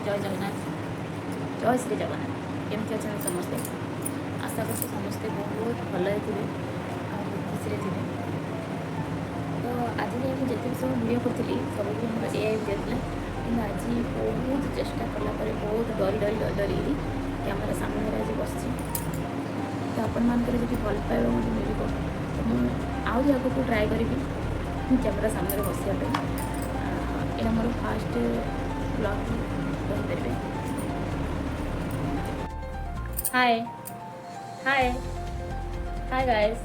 ଜୟ ଜଗନ୍ନାଥ, ଜୟ ଶ୍ରୀ ଜଗନ୍ନାଥ। କେମିତି ଅଛନ୍ତି ସମସ୍ତେ? ଆଶା କରୁଛି ସମସ୍ତେ ବହୁତ ଭଲରେ ଥିବେ ଆଉ ବହୁତ ଖୁସିରେ ଥିବେ। ତ ଆଜି ଯାଏଁ ମୁଁ ଯେତେ ବି ସବୁ ଭିଡ଼ିଓ କରିଥିଲି, ସବୁ ବି ଆମର ଏଆଇ ଭିଡ଼ିଓ ଥିଲା। କିନ୍ତୁ ଆଜି ବହୁତ ଚେଷ୍ଟା କଲା ପରେ, ବହୁତ ଡରି ଡରି ଡରି ଡରି କ୍ୟାମେରା ସାମ୍ନାରେ ଆଜି ବସିଛି। ତ ଆପଣମାନଙ୍କର ଯଦି ଭଲ ପାଇବା ମୋତେ ମିଳିବ, ତ ମୁଁ ଆହୁରି ଆଗକୁ ଟ୍ରାଏ କରିବି କ୍ୟାମେରା ସାମ୍ନାରେ ବସିବା ପାଇଁ। ଏଇଟା ମୋର ଫାଷ୍ଟ ବ୍ଲଗ୍ କହିପାରିବେ। Hi, hi, hi guys,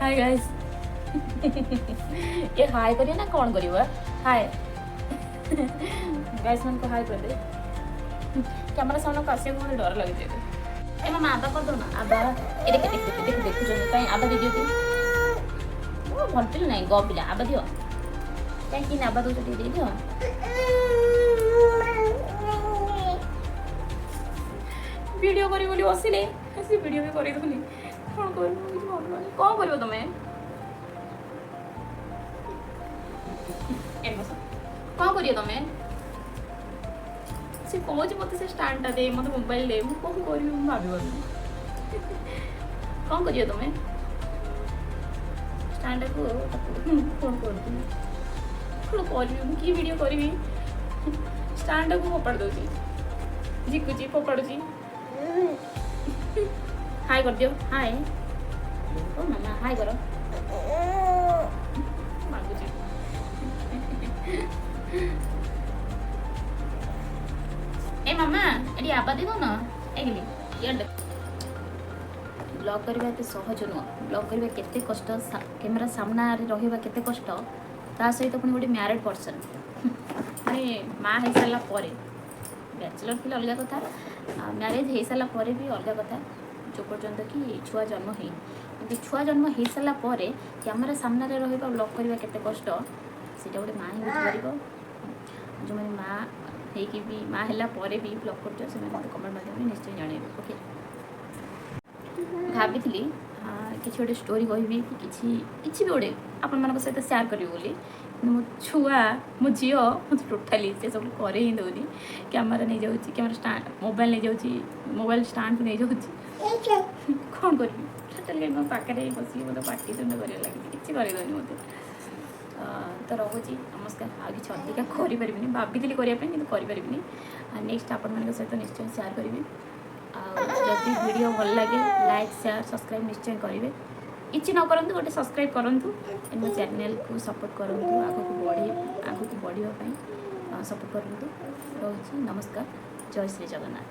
hi guys. ଏ ହାଏ କରିବ ନା କ'ଣ କରିବ? ହାଏ ଗାଇସ୍ ମାନଙ୍କୁ ହାଏ କରିଦେ। କ୍ୟାମେରା ସାମ୍ନାକୁ ଆସିବାକୁ ମୋତେ ଡର ଲାଗୁଛି ଏବେ। ଏ ମାମା, ଆବା କରିଦଉ ନା ଆବା। ଏ ଦେଖେ ଦେଖେ ଦେଖେ ଦେଖେ, ଦେଖୁଛନ୍ତି କାଇଁ? ଆବା ଦେଇଦିଅ କି। ଓ, ଭଲ ପିଲା ନାହିଁ, ଗ ପିଲା। ଆବା ଦିଅ। କାହିଁକି ଆବା ଦଉଛ? ଟିକେ ଦେଇଦିଅ। ଭିଡ଼ିଓ କରିବି ବୋଲି ବସିଲେ ସେ ଭିଡ଼ିଓ ବି କରିଦେଉନି। କ'ଣ କରିବୁ, କିଛି ଭାବୁନି। କ'ଣ କରିବ ତମେ? ଏ ବସ। କ'ଣ କରିବ ତମେ? ସେ କହୁଛି ମୋତେ ସେ ଷ୍ଟାଣ୍ଡଟା ଦେ, ମୋତେ ମୋବାଇଲ ଦେ। ମୁଁ କ'ଣ କରିବି, ମୁଁ ଭାବିପାରୁନି। କ'ଣ କରିବ ତମେ? ଷ୍ଟାଣ୍ଡଟାକୁ ତାକୁ କ'ଣ କରିବି, କ'ଣ କରିବି ମୁଁ? କି ଭିଡ଼ିଓ କରିବି? ଷ୍ଟାଣ୍ଡଟାକୁ ଫୋପାଡ଼ି ଦେଉଛି, ଝିକୁଛି, ଫୋପାଡ଼ୁଛି। ହାଇ କରିଦିଅ, ହାଏ। ଓ ମାମା, ହାଇ କର। ମାଗୁଛି। ଏ ମାମା, ଏଠି ଆବା ଦେଇ ଦଉନ। ଏଗିଲି ଇଆଡ଼େ। ବ୍ଲଗ୍ କରିବା ଏତେ ସହଜ ନୁହଁ। ବ୍ଲଗ୍ କରିବା କେତେ କଷ୍ଟ, କ୍ୟାମେରା ସାମ୍ନାରେ ରହିବା କେତେ କଷ୍ଟ, ତା ସହିତ ପୁଣି ଗୋଟେ ମ୍ୟାରିଡ଼ ପର୍ସନ୍, ମାନେ ମା ହେଇସାରିଲା ପରେ। ବ୍ୟାଚଲର୍ ଥିଲେ ଅଲଗା କଥା, ମ୍ୟାରେଜ୍ ହେଇସାରିଲା ପରେ ବି ଅଲଗା କଥା, ଯେଉଁ ପର୍ଯ୍ୟନ୍ତ କି ଛୁଆ ଜନ୍ମ ହେଇନି। କିନ୍ତୁ ଛୁଆ ଜନ୍ମ ହେଇସାରିଲା ପରେ କ୍ୟାମେରା ସାମ୍ନାରେ ରହିବା, ବ୍ଲଗ୍ କରିବା କେତେ କଷ୍ଟ, ସେଇଟା ଗୋଟେ ମା ହିଁ ବୁଝିପାରିବ। ଯେଉଁମାନେ ମା ହେଇକି ବି, ମା ହେଲା ପରେ ବି ବ୍ଲଗ୍ କରୁଛ, ସେମାନେ ମୋତେ କମେଣ୍ଟ ମାଧ୍ୟମରେ ନିଶ୍ଚୟ ଜଣାଇବେ। ଓକେ, ଭାବିଥିଲି କିଛି ଗୋଟେ ଷ୍ଟୋରି କହିବି କି କିଛି କିଛି ବି ଗୋଟେ ଆପଣମାନଙ୍କ ସହିତ ସେୟାର କରିବି ବୋଲି। କିନ୍ତୁ ମୋ ଛୁଆ, ମୋ ଝିଅ ମୋତେ ଟୋଟାଲି ସେସବୁ କରେଇ ହିଁ ଦେଉନି। କ୍ୟାମେରା ନେଇଯାଉଛି, କ୍ୟାମେରା ଷ୍ଟାଣ୍ଡ, ମୋବାଇଲ ନେଇଯାଉଛି, ମୋବାଇଲ ଷ୍ଟାଣ୍ଡକୁ ନେଇଯାଉଛି। କ'ଣ କରିବି? ଟୋଟାଲି ମୋ ପାଖରେ ବସିକି ମୋତେ ପାଟି ତୁଣ୍ଡ କରିବାକୁ ଲାଗିଛି। କିଛି କରିଦେଉନି ମୋତେ। ତ ରହୁଛି, ନମସ୍କାର। ଆଉ କିଛି ଅଧିକା କରିପାରିବିନି। ଭାବିଥିଲି କରିବା ପାଇଁ, କିନ୍ତୁ କରିପାରିବିନି। ନେକ୍ସଟ ଆପଣମାନଙ୍କ ସହିତ ନିଶ୍ଚୟ ସେୟାର କରିବି। ଆଉ ଯଦି ଭିଡ଼ିଓ ଭଲ ଲାଗେ, ଲାଇକ୍, ସେୟାର, ସବସ୍କ୍ରାଇବ୍ ନିଶ୍ଚୟ କରିବେ। କିଛି ନ କରନ୍ତୁ, ଗୋଟେ ସବସ୍କ୍ରାଇବ୍ କରନ୍ତୁ। ମୋ ଚ୍ୟାନେଲକୁ ସପୋର୍ଟ କରନ୍ତୁ, ଆଗକୁ ବଢ଼ିବା ପାଇଁ ସପୋର୍ଟ କରନ୍ତୁ। ରହୁଛି, ନମସ୍କାର, ଜୟ ଶ୍ରୀ ଜଗନ୍ନାଥ।